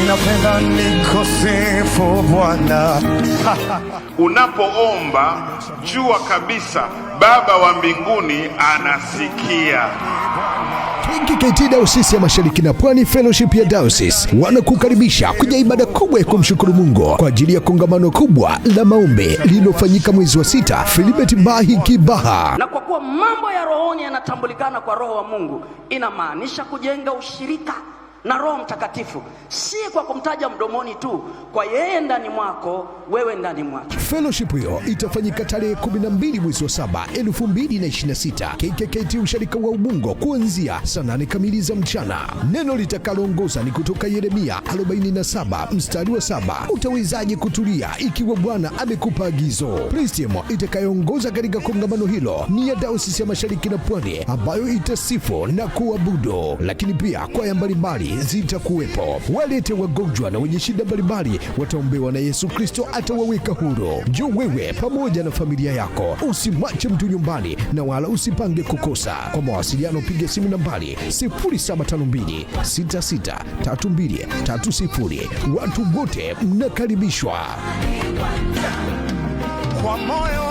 Ninapenda nikusifu Bwana. Unapoomba jua kabisa Baba wa mbinguni anasikia. KKKT Dayosisi ya Mashariki na Pwani Fellowship ya Diocese wanakukaribisha kwenye ibada kubwa ya kumshukuru Mungu kwa ajili ya kongamano kubwa la maombi lililofanyika mwezi wa 6 Philibert Mbahi Kibaha. Na kwa kuwa mambo ya rohoni yanatambulikana kwa Roho wa Mungu, inamaanisha kujenga ushirika na Roho Mtakatifu, si kwa kumtaja mdomoni tu, kwa yeye ndani mwako, wewe ndani mwake. Fellowship hiyo itafanyika tarehe 12 mwezi wa 7 2026 KKKT usharika wa Ubungo kuanzia saa 8 kamili za mchana. Neno litakaloongoza ni kutoka Yeremia 47 mstari wa 7, utawezaje kutulia ikiwa Bwana amekupa agizo? Praise itakayoongoza katika kongamano hilo ni ya Dayosisi ya Mashariki na Pwani ambayo itasifu na kuabudu, lakini pia kwaya mbalimbali zitakuwepo. Walete wagonjwa na wenye shida mbalimbali wataombewa na Yesu Kristo atawaweka huru. Njoo wewe pamoja na familia yako, usimwache mtu nyumbani na wala usipange kukosa. Kwa mawasiliano piga simu nambari 0752 6632 30. Watu wote mnakaribishwa. Kwa moyo